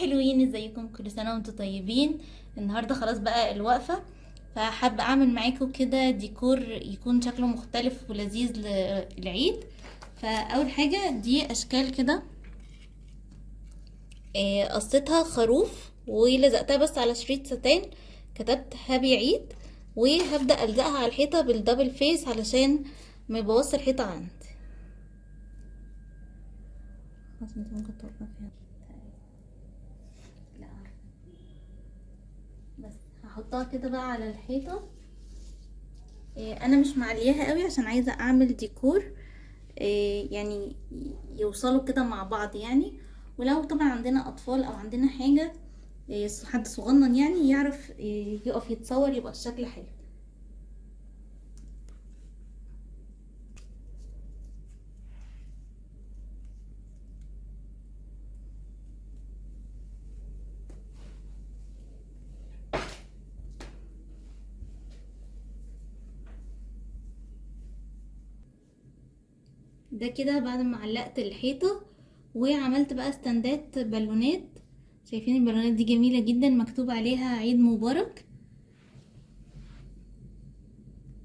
حلوين، ازيكم؟ كل سنة وانتم طيبين. النهاردة خلاص بقى الوقفة، فحابة اعمل معاكم كده ديكور يكون شكله مختلف ولذيذ للعيد. فاول حاجة دي اشكال كده، قصيتها خروف ولزقتها بس على شريط ستان، كتبت happy عيد، وهبدأ الزقها على الحيطة بال double face علشان ما يبوظش الحيطة عندي. خلاص انت ممكن توقفيها. لا بس هحطها كده بقى على الحيطة. انا مش معلياها قوي عشان عايزة اعمل ديكور، يعني يوصلوا كده مع بعض يعني. ولو طبعا عندنا اطفال او عندنا حاجة، حد صغنن يعني يعرف، يقف يتصور، يبقى الشكل حلو. ده كده بعد ما علقت الحيطة وعملت بقى ستاندات بالونات. شايفين البالونات دي جميلة جدا، مكتوب عليها عيد مبارك.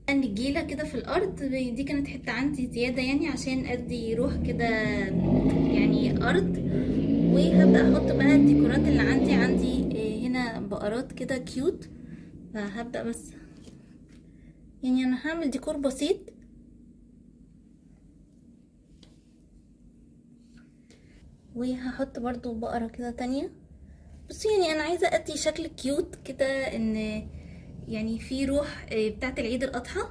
نجيلة كده في الارض، دي كانت حتة عندي زيادة يعني عشان ادي روح كده يعني ارض. وهبدأ احط بقى الديكورات اللي عندي. عندي هنا بقرات كده cute، فهبدأ بس يعني انا هعمل ديكور بسيط. وهحط برضو بقرة كده تانية. بصي يعني انا عايزة ادي شكل cute كده، ان يعني في روح بتاعت العيد الاضحى.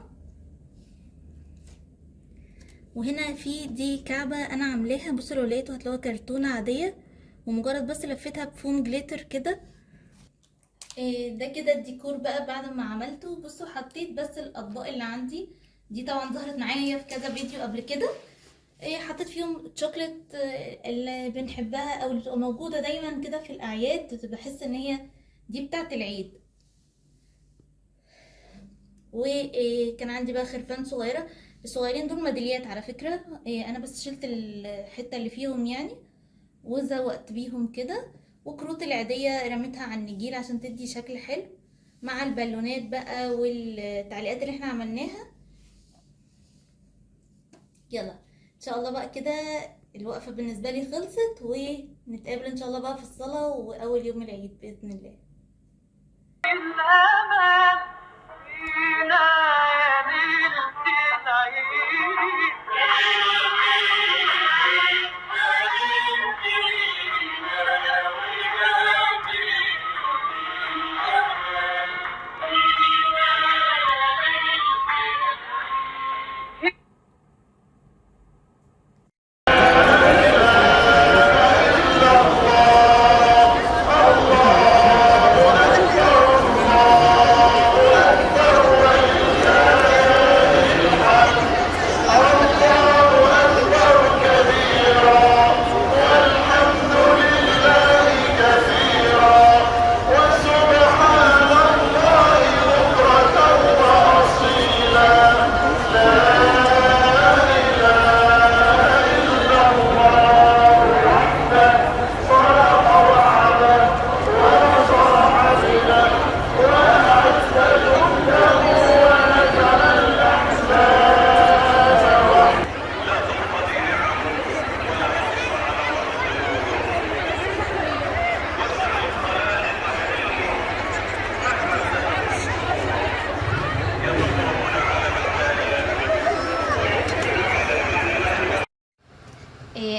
وهنا في دي كعبة انا عاملاها، بصوا لو لقيتوا هتلاقوها كرتونة عادية ومجرد بس لفيتها ب foam glitter كده. ده كده الديكور بقى بعد ما عملته. بصوا حطيت بس الاطباق اللي عندي دي، طبعا ظهرت معايا في كذا فيديو قبل كده. حطيت فيهم شوكليت، اللي بنحبها او اللي بتبقى موجودة دايما كده في الاعياد، بحس ان هي دي بتاعت العيد. وكان عندي بقى خرفان صغيرة، الصغيرين دول ميداليات على فكرة، انا بس شلت الحتة اللي فيهم يعني وزوقت بيهم كده. وكروت العيدية رميتها على النجيل عشان تدي شكل حلو مع البالونات بقى والتعليقات اللي احنا عملناها. يلا ان شاء الله بقى كده الوقفة بالنسبة لي خلصت، ونتقابل ان شاء الله بقى في الصلاة واول يوم العيد بإذن الله. الأمان فينا يا ليلة العيد.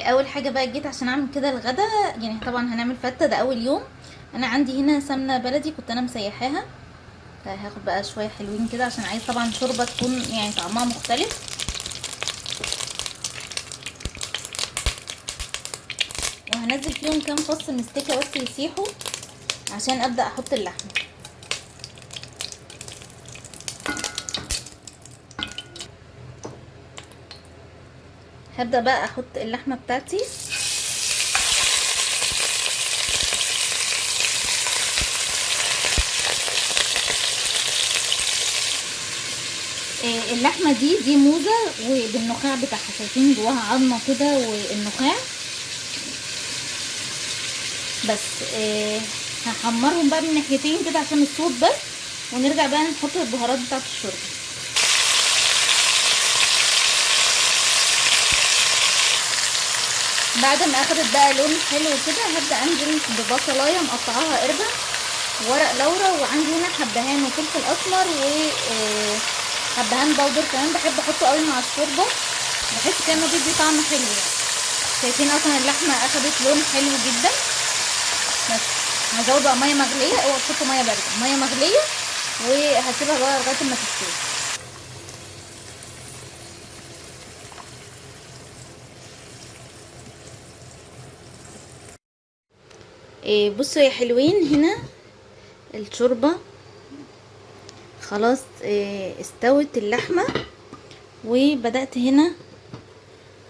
اول حاجه بقى جيت عشان اعمل كده الغدا، يعني طبعا هنعمل فته، ده اول يوم. انا عندي هنا سمنه بلدي كنت انا مسيحاها، فهاخد بقى شويه حلوين كده عشان عايز طبعا شوربه تكون يعني طعمها مختلف. وهنزل فيهم كام فص مستكه بس يسيحوا عشان ابدا احط اللحمه. هبدا بقى احط اللحمه بتاعتي. اللحمه دي موزه وبالنخاع بتاعها، شايفين جواها عظمه كده والنخاع. بس هحمرهم بقى من ناحيتين كده عشان الصوت بس، ونرجع بقى نحط البهارات بتاعت الشوربة. بعد ما اخدت بقى لون حلو كده هبدا انزل ببصلايه مقطعاها قربة، ورق لورا، وعندي هنا حبهان وفلفل اسمر و حبهان powder كمان، بحب احطه قوي مع الشوربة، بحس كانه بيدي طعم حلو يعني. شايفين اصلا اللحمة اخدت لون حلو جدا. بس هزود بقى مية مغليه، اوعوا تحطوا مية باردة، مية مغليه، وهسيبها بقى لغاية ما تستوي. بصوا يا حلوين، هنا الشوربة خلاص استوت اللحمة، وبدأت هنا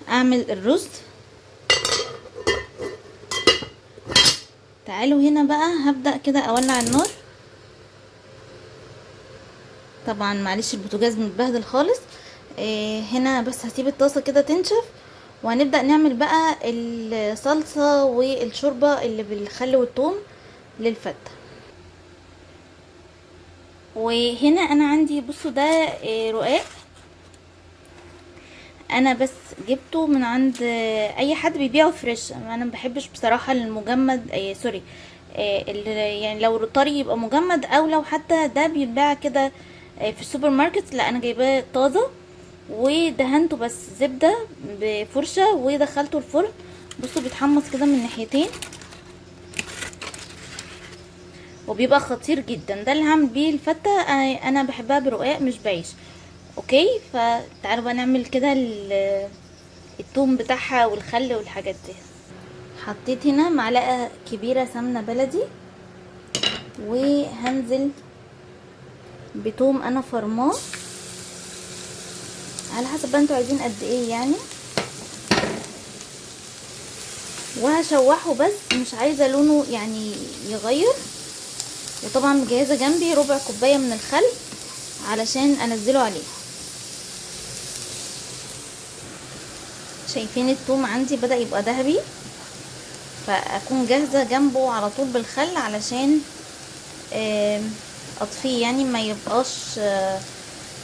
اعمل الرز. تعالوا هنا بقى هبدأ كده اولع النار. طبعا معلش البوتاجاز متبهدل خالص. هنا بس هسيب الطاسة كده تنشف، وهنبدأ نعمل بقى الصلصة والشوربة اللي بالخل والثوم للفتة. وهنا انا عندي بصوا ده رقاق، انا بس جبته من عند اي حد بيبيعه fresh، انا ما بحبش بصراحة المجمد، sorry، اللي يعني لو طري يبقى مجمد، او لو حتى ده بيتباع كده، في السوبر ماركت، لا انا جايباه طازة ودهنته بس زبدة بفرشة ودخلته الفرن. بصوا بيتحمص كده من ناحيتين وبيبقى خطير جدا. ده اللي هعمل بيه الفتة، انا بحبها برقاق مش بعيش. okay، فتعالوا بقى نعمل كده التوم بتاعها والخل والحاجات دي. حطيت هنا معلقة كبيرة سمنة بلدي، وهنزل بتوم انا فرماه على حسب بقى انتوا عايزين قد ايه يعني، وهشوحه بس مش عايزة لونه يعني يغير. وطبعا مجهزة جنبي ربع كوباية من الخل علشان انزله عليه. شايفين التوم عندي بدأ يبقى ذهبي، فاكون جاهزة جنبه على طول بالخل علشان اطفيه، يعني ما يبقاش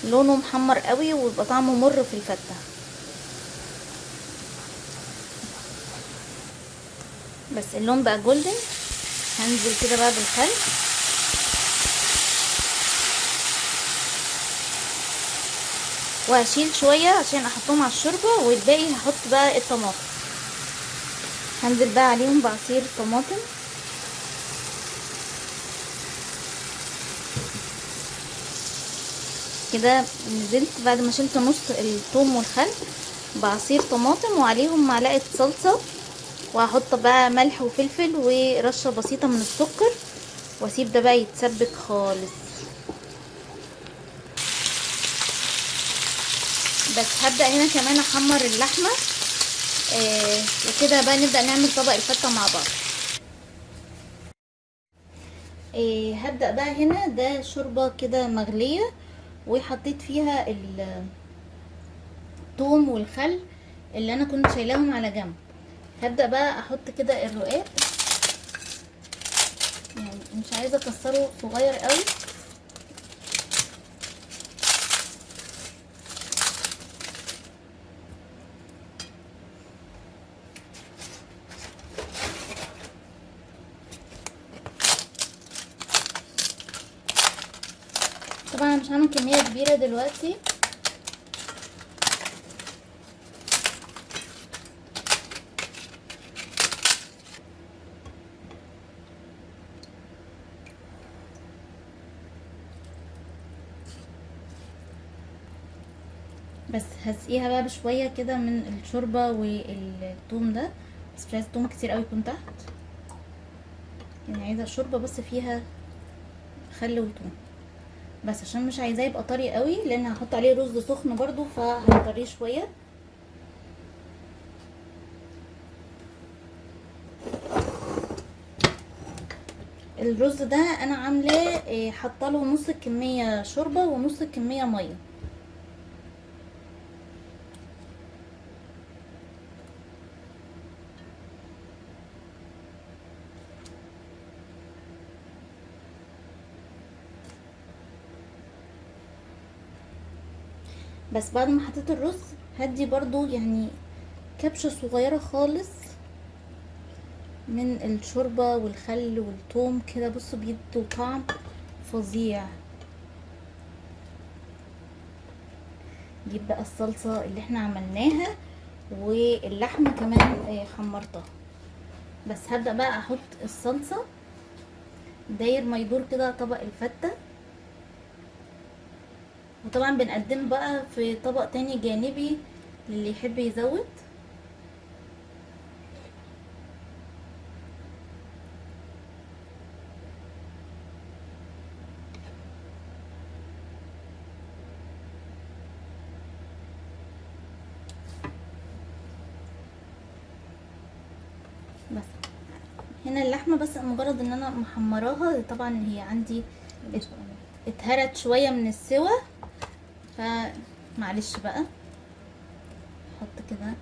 لونه محمر قوي ويبقى طعمه مر في الفتة. بس اللون بقى جولدن. هنزل كده بقى بالخل، وهشيل شوية عشان احطهم على الشوربة، والباقي هحط بقى الطماطم. هنزل بقى عليهم بعصير طماطم. كده نزلت بعد ما شلت نص الثوم والخل بعصير طماطم، وعليهم معلقة صلصة، وهحط بقى ملح وفلفل ورشة بسيطة من السكر، واسيب ده بقى يتسبك خالص. بس هبدأ هنا كمان احمر اللحمة، وكده بقى نبدأ نعمل طبق الفتة مع بعض. هبدأ بقى هنا ده شوربة كده مغلية، وحطيت فيها الثوم والخل اللي انا كنت شايلاهم على جنب. هبدأ بقى احط كده الرقاق، يعني مش عايزة اكسره صغير قوي. طبعا انا مش هعمل كمية كبيرة دلوقتي. بس هسقيها بقى بشوية كده من الشوربة والثوم ده، بس مش عايزة ثوم كتير قوي يكون تحت، يعني عايزة الشوربة بس فيها خل وثوم بس، عشان مش عايزاه يبقى طري قوي لان هحط عليه رز سخن برضو فهيطريه شوية. الرز ده انا عاملاه، حاطه له نص الكمية شوربة ونص الكمية مية. بس بعد ما حطيت الرز هدي برضو يعني كبشة صغيرة خالص من الشوربة والخل والثوم كده. بصوا بيدوا طعم فظيع. نجيب بقى الصلصة اللي احنا عملناها واللحمة كمان حمرتها. بس هبدأ بقى احط الصلصة داير ما يدور كده طبق الفتة. وطبعا بنقدم بقى في طبق تاني جانبي للي يحب يزود. بس هنا اللحمة بس مجرد ان انا محمراها، طبعا هي عندي اتهرت شوية من السوى، فمعلش بقى احط كده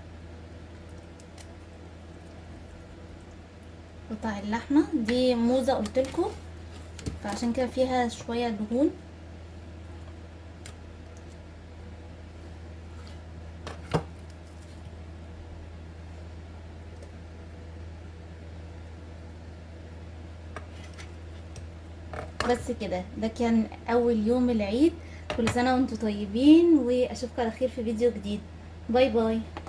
قطع اللحمة دي. موزة قلتلكوا، فعشان كده فيها شوية دهون. بس كده، ده كان اول يوم العيد. كل سنة وانتم طيبين، واشوفكم على خير في فيديو جديد. bye bye.